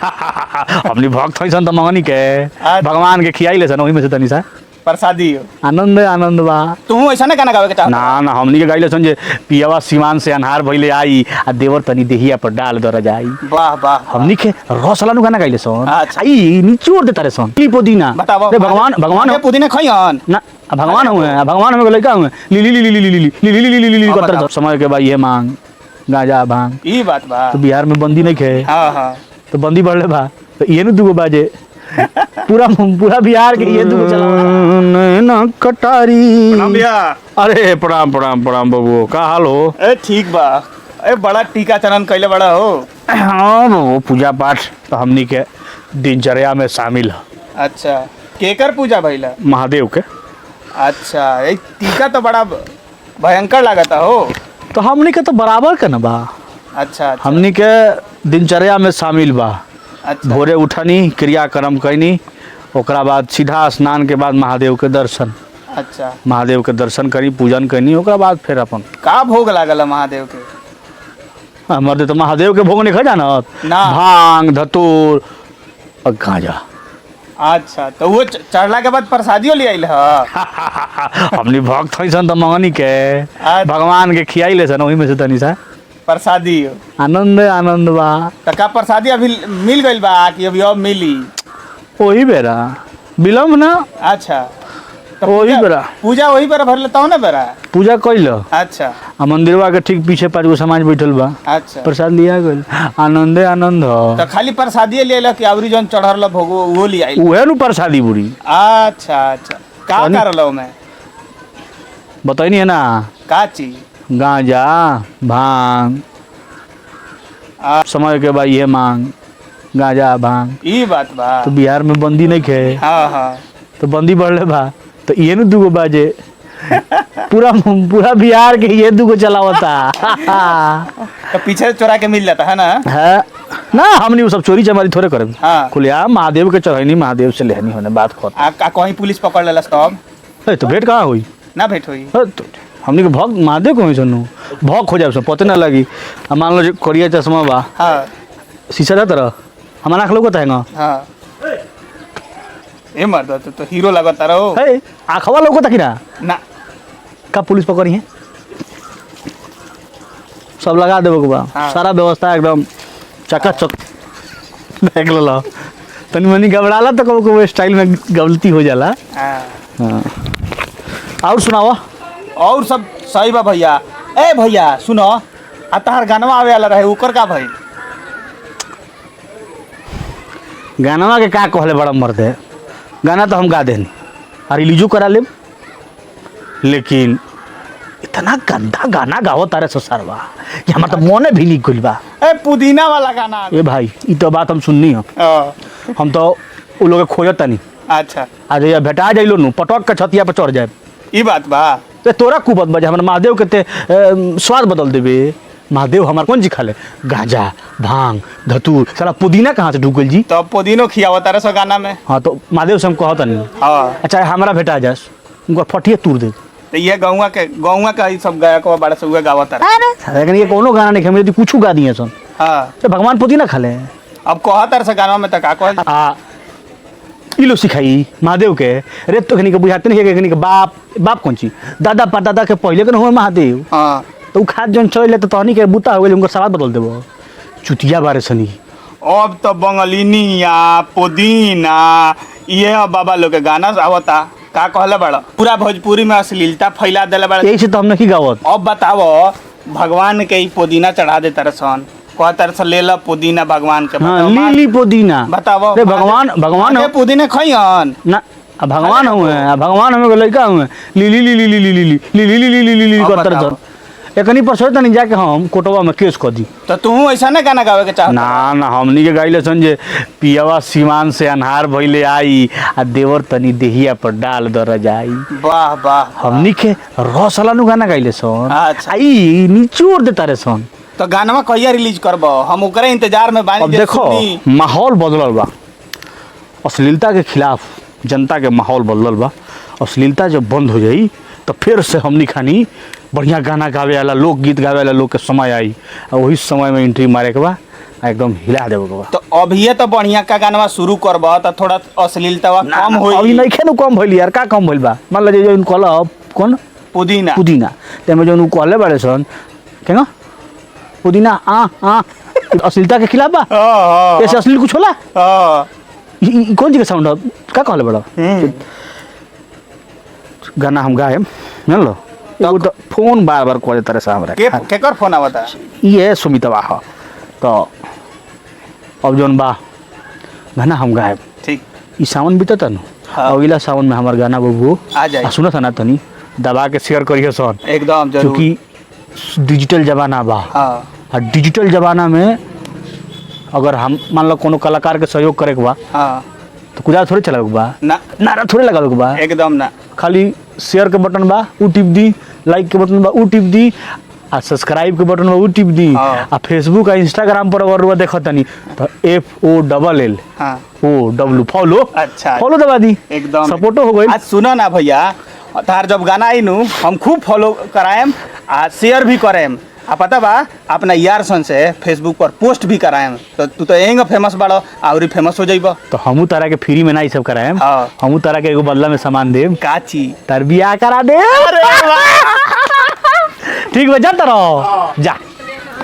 हमनी भक्त हई सन त मंगनी के भगवान के खियाई ले सन ओही में से तनी सा प्रसादी हो। आनंद आनंद बा। तू ऐसा ना गाना गावे के चाहत? ना ना, हमनी के गाइले सन जे पियवा सीमान से अनहार भइले आई आ देवर तनी देहिया पर डाल दर जाई। वाह वाह। हमनी के रस वाला नु गाना गाइले सन। अच्छा। आ ई निचोड़ देता रे सन ली पुदीना। बताओ रे भगवान भगवान के पुदीना खइहन ना आ भगवान हुए आ भगवान हुए लड़का हुए ली ली ली ली ली ली ली ली ली ली ली ली हाँ, करते बताओ। समय के भाई ये मांग गांजा भांग। ई बात बा। तो बिहार में बंदी नहीं खे। हाँ हाँ। तो बंदी बढ़ले बा तो ये नु दुगो बाजे पूरा पूरा बिहार के ये दुगो चला नैना कटारी। प्रणाम भैया। अरे प्रणाम प्रणाम प्रणाम बबू, का हाल हो? ए ठीक बा। ए बड़ा टीका चरण कइले बड़ा हो। हाँ बबू, पूजा पाठ तो हमनी के दिनचर्या में शामिल है। अच्छा, केकर पूजा भइला? महादेव के। अच्छा, ए टीका तो बड़ा भयंकर लागता हो। तो हमनी के तो बराबर के ना बा। अच्छा, अच्छा। हमनी के दिनचर्या में शामिल बा। अच्छा। भोरे उठनी, क्रियाक्रम कैनी, ओकरा बाद सीधा स्नान के बाद महादेव के दर्शन। अच्छा। महादेव के दर्शन करी, पूजन करी, ओकरा बाद फिर अपन का भोग लागल है महादेव के? हमर तो महादेव के भोग नहीं खा जानत ना। भांग धतूर और गांजा। अच्छा, तो वो चढ़ला के बाद प्रसादियो ले आइल ह? हमनी भक्त हई सन त मंगनी के भगवान के खियाई ले सन ओही में से तनी सा प्रसादी हो। आनंद आनंद बा। त का प्रसादी अभी मिल गइल बा कि अभी अब मिली? ओही बेरा विलम्ब ना। अच्छा, तो ओही बेरा पूजा वही बेरा भरले तब ना बेरा पूजा कैल। अच्छा। आ मंदिरवा के ठीक पीछे पाँच गो समाज बैठल बा। अच्छा, प्रसाद लिया गइल। आनंदे आनंद ह। तो खाली प्रसादी ले आइल कि अउरी जौन चढ़ल भोग उहो ले आइल? उहे नु प्रसादी बुरी। अच्छा अच्छा, का करल ओमे बतैनी है ना? का चीज? गांजा भांग। समय के भाई ये मांग गांजा भांग। ई बात बा। तो बिहार में बंदी नहीं खे। हाँ हाँ। तो बंदी बढ़ले बा तो ये नु दुगो बाजे पूरा पूरा बिहार के ये दुगो चलावता। तो पीछे चोरा के मिल जाता है ना? है ना, हमनी वो सब चोरी चमारी थोड़े करब। हाँ। खुलेआम महादेव के चढ़ैनी, महादेव से लेहनी होने बात खत। आ कहीं पुलिस पकड़ लेलस तब? ए तो भेंट कहाँ हुई? ना भेंट हुई। तो हमनी के भक्त महादेव को सनु भक्त हो जाए सब पते ना लगी। मान लो जो करिया चश्मा बा। हाँ। शीशा रहता रह हमारा आँख लौकता है ना? हाँ। ए मर्द तो हीरो लगता रहो। है आँखवा लौकता कि ना? ना। का पुलिस पकड़ी है? सब लगा देबो के बा। हाँ। सारा व्यवस्था एकदम चकाचक देख लो। तनी मनी घबराला तो कबो कबो स्टाइल में गलती हो जाला। हाँ। हाँ। और सुनाओ। और सब सही बा भैया। ए भैया सुनो, आ तहार गानवा आवे वाला रहे ओकर का भइल? गानवा के का कहले बड़ा मर्द है। गाना तो हम गा देनी आ रिलीजो करा लेब, लेकिन इतना गंदा गाना गाओ तारे ससुरवा कि हमार तो मोने भी नहीं गइल बा। ए पुदीना वाला गाना। ए भाई ई तो बात हम सुननी हो। हम तो उ लोग के खोजत तनी। अच्छा। आ जइया भेटा जाइलो नु पटक के छतिया पर चढ़ जाए। ई बात बा। ते तोरा कुबत बजे हमर महादेव के ते स्वाद बदल देबे। महादेव हमार कौन जी खाले? गांजा भांग धतूर साला पुदीना कहाँ से ढुक गइल जी? तो पुदीनो खियावत तारे सो गाना में। हाँ तो महादेव से हम कहत नहीं। हाँ। अच्छा हमरा भेटा जास उनका फटिए तूर दे। तो ये गौवा के ई सब गायक बड़ा से उहे गावत तारे। अरे लेकिन ये कोनो गाना नहीं खेमे यदि कुछ गा दिए सन। हाँ। तो भगवान पुदीना खाले। अब कहत तारे से गाना में त का कहल? आ ई लो सिखाई महादेव के रे तो के बुझाते नहीं के बाप बाप कौन ची दादा परदादा के पहले के न हुए महादेव। हाँ। तो उ खाद जौन चले तो तहनी के बूता हो गेल उनकर सवाद बदल देबो। चुतिया बारे सनी। अब तो बंगलिनिया पुदीना ये अब बाबा लोग के गाना आवता। का कहले बड़ा पूरा भोजपुरी में अश्लीलता फैला देले बड़ा। यही से तो हम नहीं गावत। अब बताओ भगवान के ई पुदीना चढ़ा दे तरह सन कहत तरह से ले ल पुदीना भगवान के। हाँ, ली ली पुदीना। बताओ रे भगवान भगवान के पुदीना खइहन ना? आ भगवान हुए आ भगवान हुए के लड़का हुए ली ली ली ली ली ली ली ली ली ली ली ली ली ली अब करत बताओ। सन। एकनी पर सोच तनी जाके हम कोटवा में केस कर दी। तो तू ऐसा ना गाना गावे के चाहत? ना ना, हमनी के गाइले सन जे पियवा सीमान से अनहार भइले आई आ देवर तनी देहिया पर डाल दर जाई। वाह वाह। हमनी के रस वाला नु गाना गाइले सन। अच्छा। आ ई निचोड़ देता रे सन। तो गानवा कहिया रिलीज करबो? हम ओकरे इंतजार में बानी। अब देखो माहौल बदलल बा, अश्लीलता के खिलाफ जनता के माहौल बदलल बा। अश्लीलता जब बंद हो जाई तो फिर से हमनी खानी बढ़िया गाना गावे वाला लोकगीत गावे वाला लोग के समय आई आ वही समय में एंट्री मारे के बा। आ एकदम हिला देबो के बा। तो अभिये तो बढ़िया का गाना शुरू करब त थोड़ा अश्लीलता कम होई। अभी नइखे नु कम भइल यार, का कम भइल बा? मान लो जे जौन कहल कौन पुदीना। पुदीना, तेमे जौन उ कहले बाड़े सन केना पुदीना आ आ अश्लीलता के खिलाफ बा। हाँ, हाँ, ऐसे अश्लील कुछ होला? हाँ। ई कौन चीज के साउंड है? का कहले बड़ा? हम्म। गाना हम गाएम, जानलो? एगो तो फोन बार बार करे तरह से हमरा। के केकर फोन आवता? ये सुमितवा ह। तो अब जौन बा गाना हम गाएब। ठीक। ई सावन बीतत नु, हाँ। अगला सावन में हमार गाना बबू आ जाई। आ सुनत ना तनी दबा के शेयर करिए सन। एकदम जरूर। क्योंकि डिजिटल जमाना बा। हाँ। आ डिजिटल जमाना में अगर हम मान लो कोनो कलाकार के सहयोग करे के बा, हाँ, तो कुदाल थोड़े चलावे के बा, ना, नारा थोड़े लगावे के बा। एकदम ना। खाली शेयर के बटन बा उ टिप दी, लाइक के बटन बा उ टिप दी, आ सब्सक्राइब के बटन बा उ टिप दी। हाँ। आ फेसबुक आ इंस्टाग्राम पर अगर रुआ देखत तनी तो FOLL हाँ। OW follow. अच्छा। फॉलो दबा दी। एकदम। सपोर्टो हो गइल। आज सुनो ना भैया, तार जब गाना आई नु हम खूब फॉलो कराएम आ शेयर भी कराएम, आ पता बा अपना यार सन से फेसबुक पर पोस्ट भी कराएम, तो तू तो एंग फेमस बाड़ो और फेमस हो जाइब। तो हमू तारा के फ्री में ना ई सब कराएम। हाँ। हमू तारा के एगो बदला में सामान देम। काची? तार बियाह करा दे। ठीक बा, जा तारो जा।